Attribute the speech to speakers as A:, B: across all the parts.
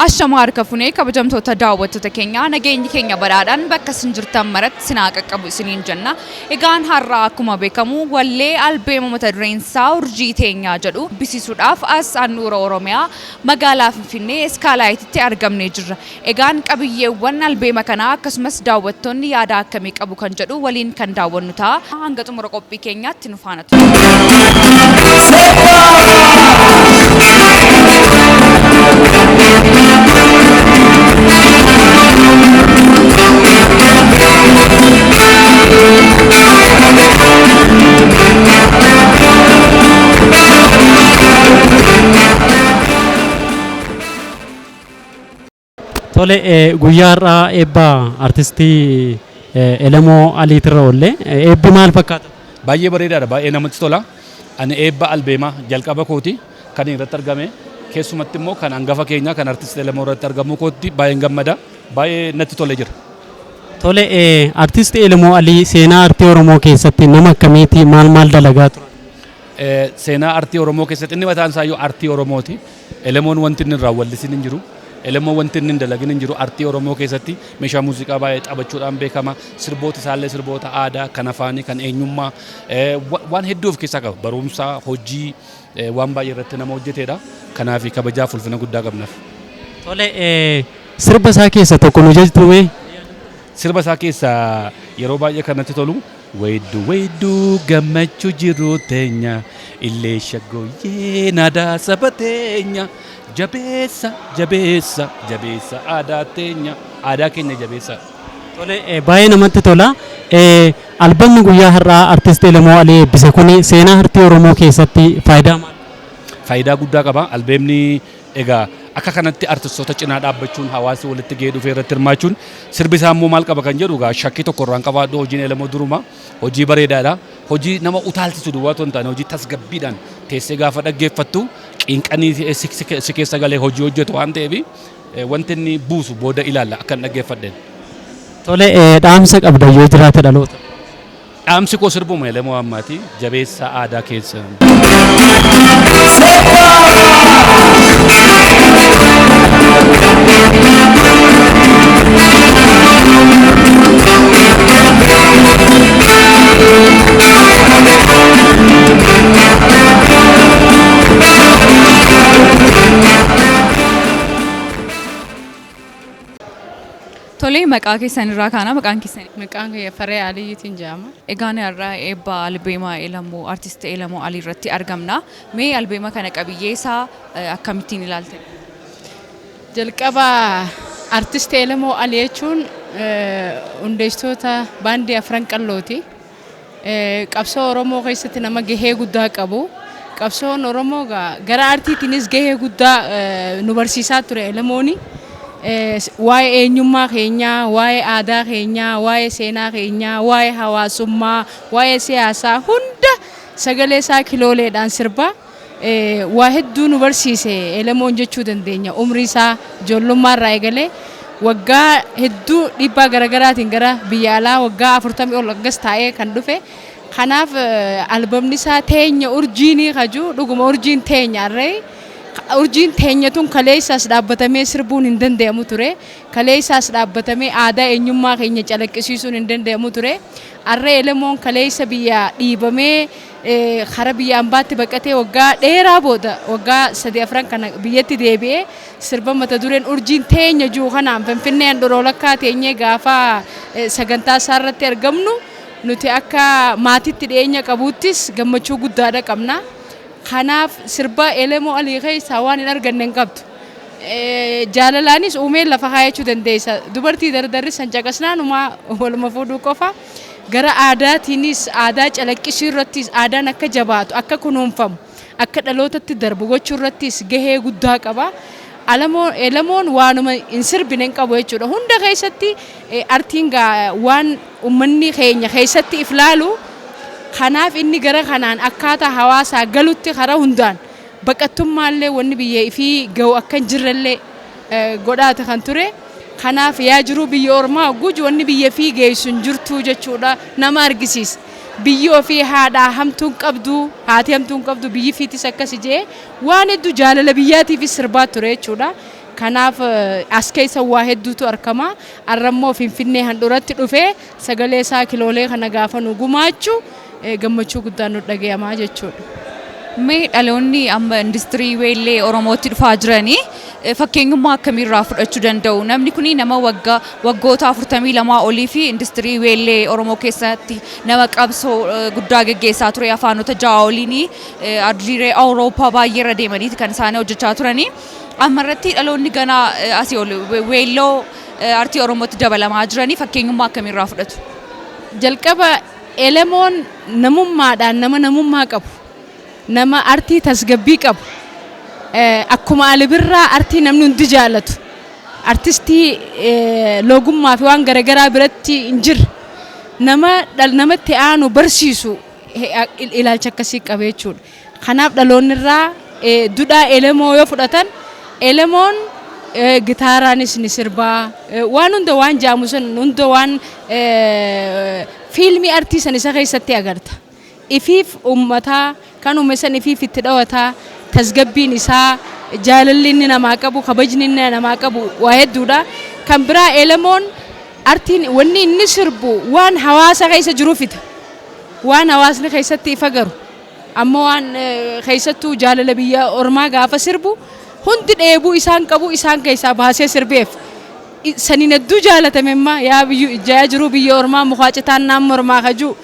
A: Ashama harka funee kabajamtoota daawwattoota keenyaa nageenyi keenya badhaadhaan bakka isin jirtan maratti isin haa qaqqabu isiniin jenna. Egaan har'a akkuma beekamu wallee albeema mata dureen isaa urjii teenyaa jedhu bisiisuudhaaf as handhuura Oromiyaa magaalaa Finfinnee Iskaalaayititti argamnee jirra. Egaan qabiyyeewwan albeema kanaa akkasumas daawwattoonni yaada akkamii qabu kan jedhu waliin kan daawwannu ta'a. Hanga xumura qophii keenyaatti nu faana tura.
B: Tole guyyaa har'aa eebba artistii Elemoo Aliitirra oolle. Eebbi maal fakkaata?
C: Baay'ee bareedaadha, baay'ee namatti tola. Ani eebba albeemaa jalqaba kooti kan irratti argame. Keessumatti immoo kan hangafa keenyaa kan artist Elemoo irratti argamuu kootti baay'een gammada. Baay'ee natti tolee jira.
B: Tole artisti Elemoo Alii seenaa artii Oromoo keessatti nama akkamiiti maal maal dalagaa turan?
C: Seenaa artii Oromoo keessatti inni mataan isaayyuu artii Oromooti. Elemoon wanti inni irraa wallisin hin jiru. Elemoon wanti inni hin dalagin hin jiru. Artii Oromoo keessatti meeshaa muuziqaa baay'ee taphachuudhaan beekama. Sirboota isaallee sirboota aadaa, kan afaanii, kan eenyummaa waan hedduu of keessaa qaba. Barumsa, hojii waan baay'ee irratti nama hojjetedha. Kanaaf kabajaaf ulfina guddaa qabnaaf.
B: Tole sirba isaa keessa tokko nu jajtu mee?
C: Sirba isaa keessaa yeroo baay'ee kan natti tolu Weedduu weedduu gammachuu jiruu teenya illee shaggooyyee naadaa saba teenya jabeessa jabeessa jabeessa aadaa teenya aadaa keenya jabeessa.
B: Tole baay'ee namatti tola. Albamni guyyaa har'aa artist Elemoo Alii eebbise kun seenaa artii Oromoo keessatti faayidaa maal?
C: Faayidaa guddaa qaba. Albeemni egaa akka kanatti artistoota cinaa dhaabbachuun hawaasi walitti gahee dhufee irratti hirmaachuun sirbi isaa immoo maal qaba kan jedhu egaa shakkii tokko irraan qabaadhu hojiin Elemoo duruma hojii bareedaadha. Hojii nama utaalchisu duwwaa otoo hin taane hojii tasgabbiidhaan teessee gaafa dhaggeeffattu qiinqanii si keessa galee hojii hojjetu waan ta'eef wanti inni buusu booda ilaalla akka hin dhaggeeffadheen.
B: Tole dhaamsa qabda yoo jiraate dhaloota.
C: Dhaamsi koo sirbuma Elemoo Ammaati jabeessa aadaa keessa.
A: Tole maqaa keessan irraa kaana maqaan keessan.
D: Maqaan kiyya Faree Aliyyiitiin jedhama.
A: Egaan har'a eebba albeema Elemoo artist Elemoo Alii irratti argamna. Mee albeema kana qabiyyee isaa akkamittiin ilaaltan?
D: Jalqaba artist Elemoo Alii jechuun hundeessitoota baandii Afran Qallooti. Qabsoo Oromoo keessatti nama gahee guddaa qabu. Qabsoon Oromoo gara aartiitiinis gahee guddaa nu barsiisaa ture Elemooni. Waa'ee eenyummaa keenyaa, waa'ee aadaa keenyaa, waa'ee seenaa keenyaa, waa'ee hawaasummaa, waa'ee siyaasaa hunda sagalee isaa kilooleedhaan sirbaa waa hedduu nu barsiise Elemoon jechuu dandeenya. Umrii isaa ijoollummaa irraa eegalee waggaa hedduu dhiibbaa garaagaraatiin gara biyya alaa waggaa 40 ol akkas taa'ee kan dhufe. Kanaaf albamni isaa teenya urjiinii kaju dhuguma urjiin teenya arree urjiin teenya tun kaleessaas dhaabbatamee sirbuun hin danda'amu ture. Kaleessaas dhaabbatamee aadaa eenyummaa keenya calaqqisiisuun hin danda'amu ture. Arree Elemoon kaleessa biyya dhiibamee kara biyya ambaatti baqatee waggaa dheeraa booda waggaa 3 4 kana biyyatti deebi'ee sirba mata dureen urjiin teenya jiru kanaan Finfinnee handhuura walakkaa teenyee gaafa sagantaa isaa irratti argamnu nuti akka maatitti dhiyeenya qabuuttis gammachuu guddaadha qabna. Kanaaf sirba Elemoo Alii keessaa waan hin arganne hin qabdu. Jaalalaanis uumee lafa kaayachuu dandeessa. Dubartii dardarri san caqasnaanumaa waluma fuudhuu qofa. Gara aadaatiinis aadaa calaqqisuu irrattis aadaan akka jabaatu akka kunuunfamu akka dhalootatti darbu gochuu irrattis gahee guddaa qaba. Elemoon waanuma hin sirbine hin qabu jechuudha. Hunda keessatti artiin waan uummanni keenya keessatti if laalu kanaaf inni gara kanaan akkaataa hawaasaa galutti karaa hundaan baqattummaallee wanni biyya ifii ga'u akka hin jirrellee godhaata kan ture. Kanaaf yaa jiruu biyya ormaa guju wanni biyya ifii geessu hin jirtu jechuudha nama argisiisa. Biyyi ofii haadhaa hamtuun qabdu haati hamtuun qabdu biyyi fiitis akkas jee waan hedduu jaalala biyyaatiifis sirbaa ture jechuudha. Kanaaf as keessa waa hedduutu argama. Har'ammoo Finfinnee handhuuratti dhufee sagalee isaa kiloolee kana gaafa nu gumaachu gammachuu guddaan nu dhaga'amaa jechuudha.
A: Mee dhaloonni amma industirii weellee Oromootti dhufaa jiranii fakkeenyummaa akkamiirraa fudhachuu danda'u? Namni kun nama waggaa waggoota 42 olii fi industirii weellee Oromoo keessatti nama qabsoo guddaa geggeessaa ture, afaanota 6 oliin ardiilee Awurooppaa baay'ee irra deemaniiti kan isaan hojjechaa turanii. Amma irratti dhaloonni ganaa asii ol weelloo artii Oromootti dabalamaa jiranii fakkeenyummaa akkamiirraa fudhatu?
D: Jalqaba Elemoon namummaadhaan nama namummaa qabu, nama artii tasgabbii qabu, akkuma Ali Birraa artii namni hundi jaalatu, artistii loogummaa fi waan garaagaraa biratti hin jirre, nama namatti aanu barsiisu, ilaalcha akkasii qaba jechuudha. Kanaaf dhaloonni irraa dudhaa Elemoo yoo fudhatan, Elemoon gitaaraanis ni sirbaa, waan hunda, waan jaamu sun hunda, waan fiilmii artii san isa keessatti agarta. Ifiif uummataa kan uume san ifiif itti dhawataa, tasgabbiin isaa, jaalalli inni namaa qabu, kabajni inni namaa qabu waa hedduudha. Kan biraa Elemoon artiin wanni inni sirbu waan hawaasa keessa jiru fida. Waan hawaasni keessatti ifa garu. Ammoo waan keessattuu jaalala biyya ormaa gaafa sirbu hundi dheebuu isaan qabu isaan keessaa baasee sirbeef. Saniin hedduu jaalatame. Imma yaa biyyu ijaa jiru biyya ormaa mukaa citaan naan mormaa kajuu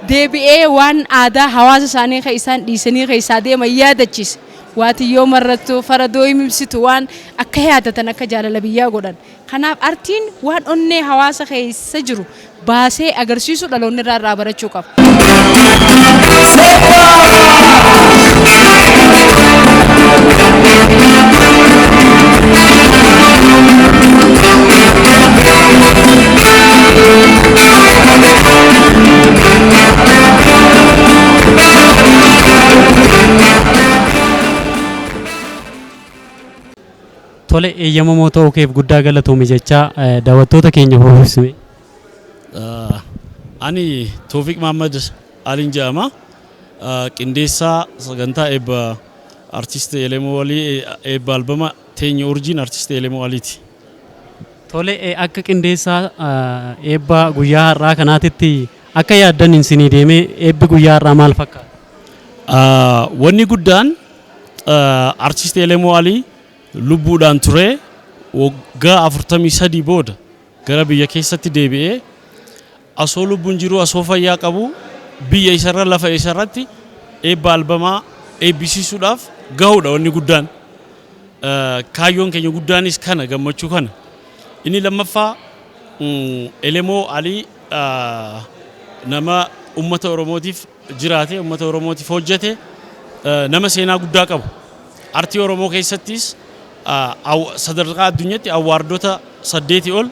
D: deebi'ee waan aadaa hawaasa isaanii kan isaan dhiisanii keessaa deeman yaadachiise. Waatiyyoo marrattu faradoo himimsitu waan akka yaadatan, akka jaalala biyyaa godhan. Kanaaf artiin waan onnee hawaasa keessa jiru baasee agarsiisu dhaloonni irraa irraa barachuu qaba.
B: Tole, eeyyamamoo ta'uu keef guddaa galatoomi jechaa, daawwattoota keenya hordofi.
E: Ani Toofiq Mahammad Aliin jedhama. Qindeessaa sagantaa eebba artist Elemoo Alii, eebba albama Teenya Urjiin artist Elemoo Aliiti.
B: Tole, akka qindeessaa eebba guyyaa har'aa kanaatitti akka yaaddan isinii deemee eebbi guyyaa har'aa maal fakkaata?
E: Wanni guddaan artist Elemoo Alii lubbuudhaan ture waggaa 43 booda gara biyya keessatti deebi'ee, asoo lubbuun jiru, asoo fayyaa qabu, biyya isarra lafa isarratti eebba albamaa eebbisiisuudhaaf gahuudha wanni guddaan. Kaayyoon keenya guddaanis kana, gammachuu kana. Inni lammaffaa Elemoo Alii nama uummata Oromootiif jiraate, uummata Oromootiif hojjete, nama seenaa guddaa qabu. Artii Oromoo keessattis sadarkaa addunyaatti awwaardota 8 ol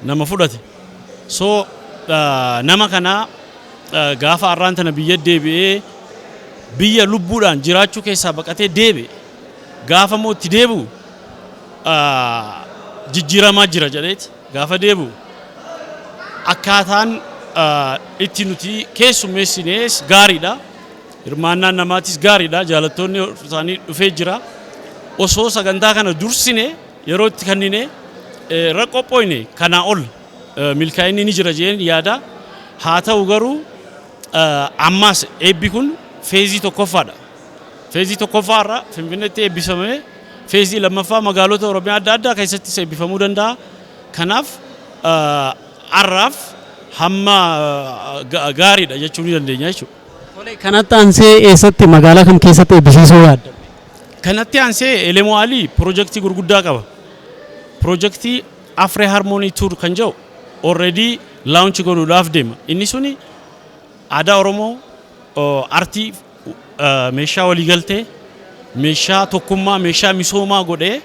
E: nama fudhate. So nama kana gaafa har'aan tana biyya deebi'ee, biyya lubbuudhaan jiraachuu keessaa baqatee deebi'e, gaafa immoo itti deebi'u jijjiiramaa jira jedheeti gaafa deebi'u akkaataan itti nuti keessummeessines gaariidha. Hirmaannaan namaatis gaariidha. Jaalattoonni isaanii dhufee jira. Osoo sagantaa kana dursine, yeroo itti kennine, irra qophooyne, kanaa ol milkaa'inni ni jira jedheen yaada. Haa ta'u garuu ammaas eebbi kun feezii tokkoffaadha. Feezii tokkoffaa irra Finfinneetti eebbifamee feezii lammaffaa magaalota Oromiyaa adda addaa keessattis eebbifamuu danda'a. Kanaaf har'aaf hamma gaariidha jechuu ni dandeenya jechuudha.
B: Tole, kanatti aansee eessatti, magaalaa kam keessatti eebbisiisuu yaadda?
E: Kanatti aansee Elemoo Alii piroojeektii gurguddaa qaba. Piroojeektii Afree Harmony Tour kan jedhu already launch godhuudhaaf deema. Inni suni aadaa Oromoo, artii meeshaa waliigaltee, meeshaa tokkummaa, meeshaa misoomaa godhee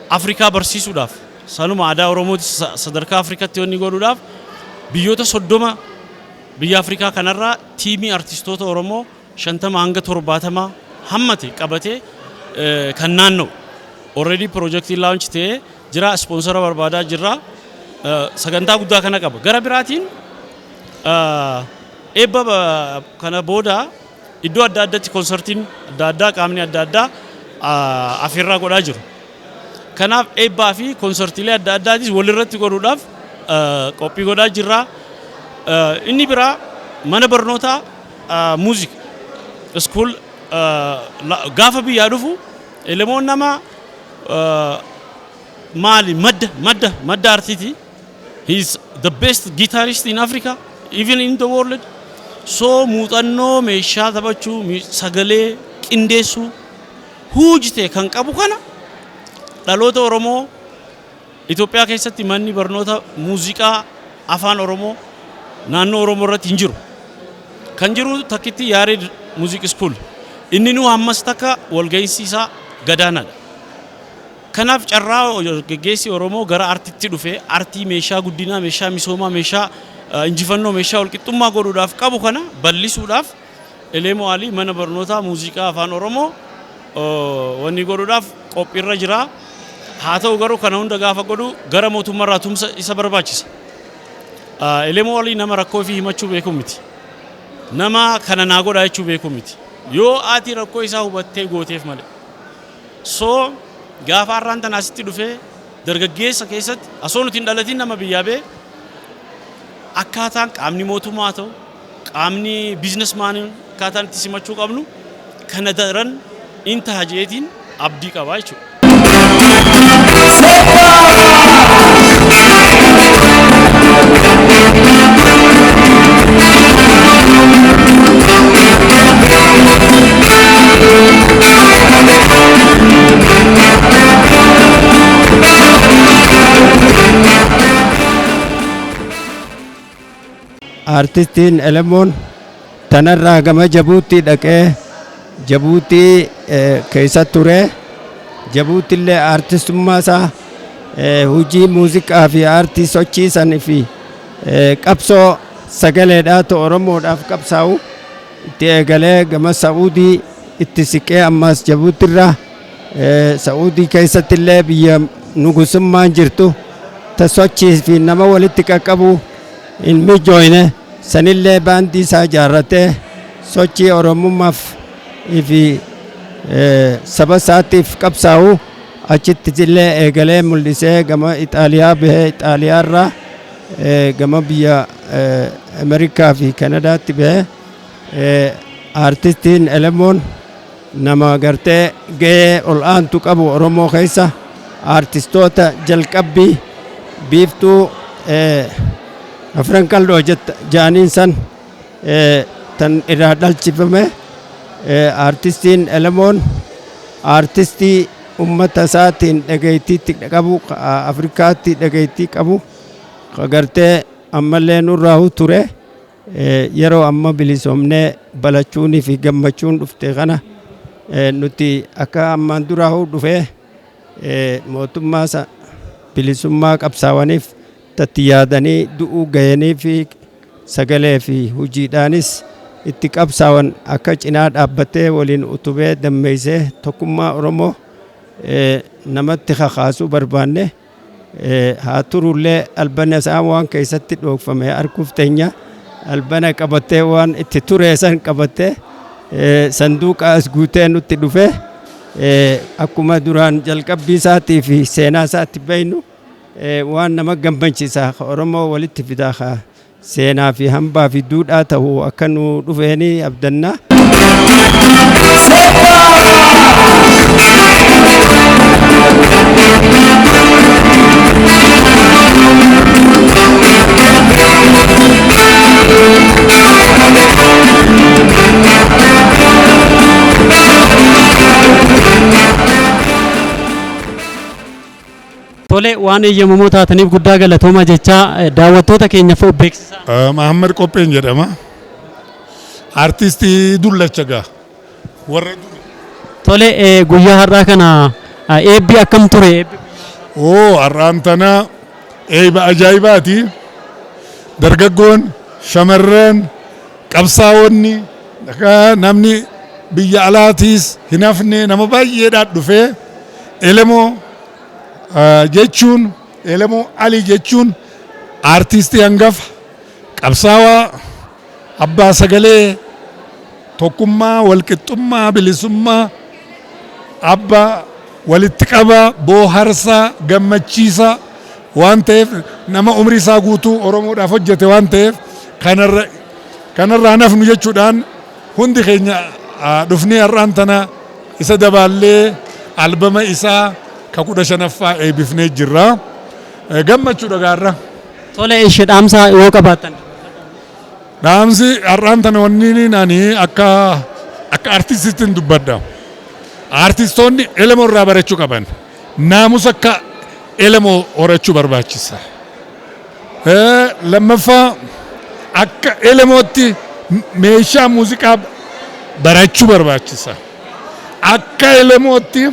E: Afrikaa barsiisuudhaaf, sanuma aadaa Oromooti sadarkaa Afrikaatti wanni godhuudhaaf biyyoota 30 biyya Afrikaa kanarraa tiimii artistoota Oromoo 50 hanga 70 hammate qabatee kan naanna'u. Already piroojeektiin launch ta'ee jira, sponsor barbaadaa jirra. Sagantaa guddaa kana qaba. Gara biraatiin eebba kana booda iddoo adda addaatti konsertiin adda addaa qaamni adda addaa afeerraa godhaa jiru. Kanaaf eebbaa fi konsartiilee adda addaatis walirratti godhuudhaaf qophii godhaa jirra. Inni biraa mana barnootaa music school gaafa biyyaa dhufu Elemoon nama maali madda artiiti. He is the best guitarist in Africa, even in the world. So muuxannoo meeshaa taphachuu, sagalee qindeessuu huujite kan qabu kana dhaloota Oromoo Itoophiyaa keessatti manni barnoota muuziqaa afaan Oromoo naannoo Oromoo irratti hin jiru. Kan jiru takkitti Yaared Music School. Inni nu ammas takka walga'iinsi isaa gadaanaadha. Kanaaf carraa dargaggeessi Oromoo gara artiitti dhufee artii meeshaa guddinaa, meeshaa misoomaa, meeshaa injifannoo, meeshaa walqixxummaa godhuudhaaf qabu kana bal'isuudhaaf Elemoo Alii mana barnootaa muuziqaa afaan Oromoo wanni godhuudhaaf qophiirra jira. Haa ta'u garuu kana hunda gaafa godhu gara mootummaarraa tumsa isa barbaachisa. Elemoo Alii nama rakkoo fi himachuu beeku miti. Nama kana naa godha jechuu beeku miti. Yoo ati rakkoo isaa hubattee gooteef malee. So gaafa har'aan tana asitti dhufee dargaggeessa keessatti osoo nuti hin dhalatin nama biyyaa bee akkaataan qaamni mootummaa ta'u qaamni businessmaniin akkaataan itti simachuu qabnu kana daran in taha jeetiin abdii qabaa jechuudha.
F: Artistiin Elemoon tanarraa gama Jabuutii dhaqee Jabuutii keessa ture. Jabuutillee artistummaa isaa hojii muuziqaa fi aartii sochiisan fi qabsoo sagaleedhaatu Oromoodhaaf qabsaa'u itti eegalee gama Sa'uudii itti siqee ammas Jabuutirraa Sa'uudii keessattillee biyya nugusummaan jirtu ta sochii fi nama walitti qaqqabu hin mijooyne sanillee baandii isaa ijaarratee sochii Oromummaaf fi saba isaatiif qabsaa'u achitti illee eegalee mul'isee gama Ixaaliyaa bahee Ixaaliyaarraa gama biyya Ameerikaa fi Kanadaatti bahee artistiin Elemoon nama gartee gahee ol aantu qabu Oromoo keessa artistoota jalqabbii biiftuu afran qalloo jaaniin san tan irraa dhalchifame. Artistiin Elemoon artistii ummata isaatiin dhageettiitti qabu, Afrikaatti dhageettii qabu, gartee ammallee nurraa ture. Yeroo amma bilisoomnee balachuunii fi gammachuun dhufte kana nuti akka ammaan duraa dhufee mootummaa bilisummaa qabsaawaniif tatti yaadanii du'uu gahanii fi sagalee fi hojiidhaanis itti qabsaawan akka cinaa dhaabbatee waliin utubee dammeessee tokkummaa Oromoo namatti kakaasuu barbaanne. Haa turullee albana isaa waan keessatti dhoofame arguuf teenya albana qabatee waan itti ture san qabatee sanduuqa as guutee nutti dhufe. Akkuma duraan jalqabbii isaatii fi seenaa isaatti beeknu waan nama gammachiisa Oromoo walitti fidaa seenaa fi hambaa fi duudhaa ta'uu akka nu dhufeenii abdannaa.
B: Tole, waan eeyyamamoo taataniif guddaa galatooma jechaa daawwattoota keenyaaf of beeksisaa.
G: Mahammad Qopheen jedhama. Artistii dullacha gaa. Warra duri.
B: Tole, guyyaa har'aa kana eebbi akkam ture? Eebbi
G: Oo, har'aan tana eebba ajaa'ibaati. Dargaggoon, shamarran, qabsaa'onni, namni biyya alaatiis hin hafne nama baay'eedhaan dhufee Elemoo jechuun Elemoo Alii jechuun aartistii hangafa, qabsaawaa, abbaa sagalee tokkummaa, walqixxummaa, bilisummaa, abbaa Walitti qabaa, booharsaa, gammachiisaa waan ta'eef, nama umrii isaa guutuu Oromoodhaaf hojjete waan ta'eef, kanarraa nafnu jechuudhaan hundi keenya dhufnee har'aan tana isa dabaallee albama isaa ka 15ffaa eebbifnee jirra. Gammachuudha gaarra.
B: Tole, ishee dhaamsa yoo qabaattan.
G: Dhaamsi har'aan tana wanni ani akka artistiitti dubbadha. Artistoonni Elemoo irraa barachuu qaban. Naamusa akka Elemoo horachuu barbaachisa. Lammaffaa, akka Elemootti meeshaa muuziqaa barachuu barbaachisa. Akka Elemootti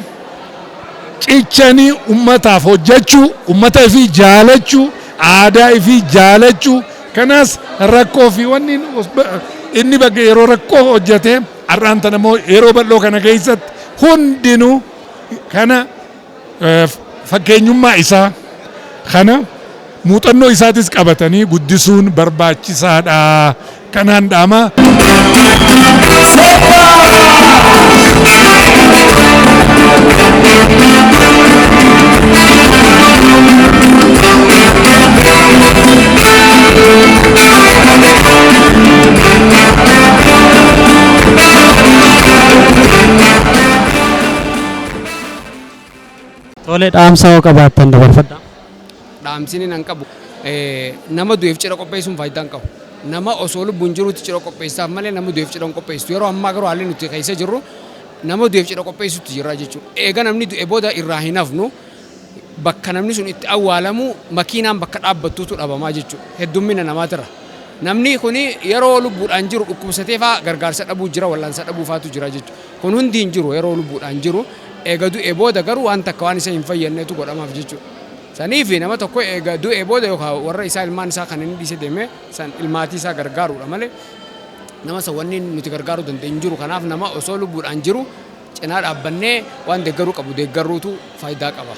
G: cichanii ummataaf hojjechuu, ummata ifii jaalachuu, aadaa ifii jaalachuu, kanas rakkoo fi wanni inni bakka yeroo rakkoo hojjete, har'aan tana immoo yeroo bal'oo kana keessatti hundinuu kana fakkeenyummaa isaa kana muuxannoo isaatis qabatanii guddisuun barbaachisaadha. Kanaan dhaama.
B: Tole, dhaamsa yoo qabaattan dabarfadha.
H: Dhaamsini nan qabu, nama du'eef cidha qopheessuun faayidaa hin qabu. Nama osoo lubbuun jirutti cidha qopheessaaf malee nama du'eef cidha hin qopheessu. Yeroo ammaa garuu haalli nuti keessa jirru nama du'eef cidha qopheessutti jirra jechuudha. Eega namni du'e booda irraa hin hafnu, bakka namni sun itti awwaalamu makiinaan bakka dhaabbattuutu dhabamaa jechuudha. Heddummina namaatirra. Namni kuni yeroo lubbuudhaan jiru dhukkubsatee fa'aa gargaarsa dhabuu jira, wal'aansa dhabuu fa'aatu jira jechuudha. Kun hundi hin jiru yeroo lubbuudhaan jiru. Eega du'e booda garuu waan takka waan isa hin fayyadnetu godhamaaf jechuudha. Saniif nama tokko eega du'e booda yookaan warra isaa, ilmaan isaa kan inni dhiisee deeme san, ilmaatii isaa gargaaruudha malee nama san wanni nuti gargaaruu dandeenyu jiru. Kanaaf nama osoo lubbuudhaan jiru cinaa dhaabbannee waan deeggaruu qabu deeggaruutu faayidaa qaba.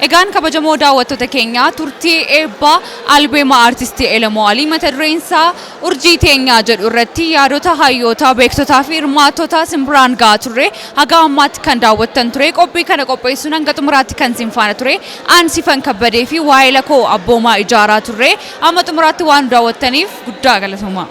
A: Egaan kabajamoo daawwattoota keenyaa, turtii eebbaa albeema aartistii Elemoo Alii mata dureen isaa Urjii Teenyaa jedhu irratti yaadota hayyootaa, beektotaa fi hirmaattota simbiraan gahaa turre haga ammaatti kan daawwattan ture. Qophii kana qopheessuun hanga xumuraatti kan isin faana ture aan Sifan Kabbadee fi waa'ee lakoo Abboomaa Ijaaraa turre. Amma xumuraatti waan daawwattaniif guddaa galatoomaa.